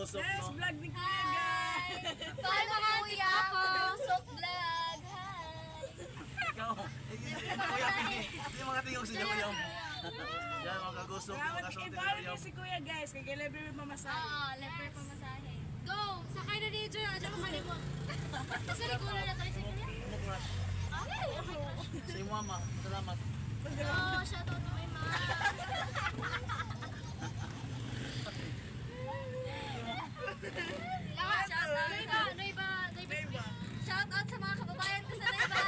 kagusok, Yes, no? vlog ni Kuya, guys. Follow Kuya Kagusok Vlog. Hi. Ikaw, Kuya, hindi. Hindi mga tingog si Kuya. Yan, mga kagusok, mga Salamat. kasulti ni I-follow Kuya. niyo si Kuya, guys. Kay libre mamasahe. Oo, libre pamasahe. Go! Sakay na dito. Diyan ko malimot. Kasi likulo na tayo si Kuya. Mo crush. Okay. Oh my gosh. Sa imo mama, salamat. Oh, shout out to my mom. Shout out. Noiba, Noiba, Noiba. Noiba. Shout out sa mga kababayan ko sa Noiba.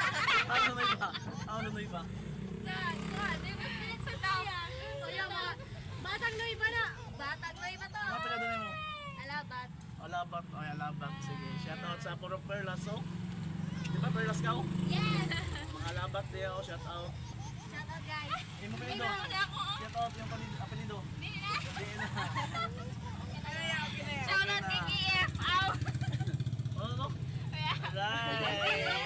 Ano na iba? Ano na iba? Sa, sa, Noiba Spirit sa Kuya. Kuya, mga Batang Noiba na. Batang Noiba to. Mga pila doon mo? Alabat. Alabat, ay alabat. Sige, shout out sa Purok Perlas, oh. Di ba Perlas ka, oh? Yes! Mga alabat diya, oh, shout out. Shout out, guys. Imo apelido. Ako. Shout out yung apelido. Di na. Di na. Okay na yan, okay na yan. Shout out kay KF. Ow. Ano to? Right.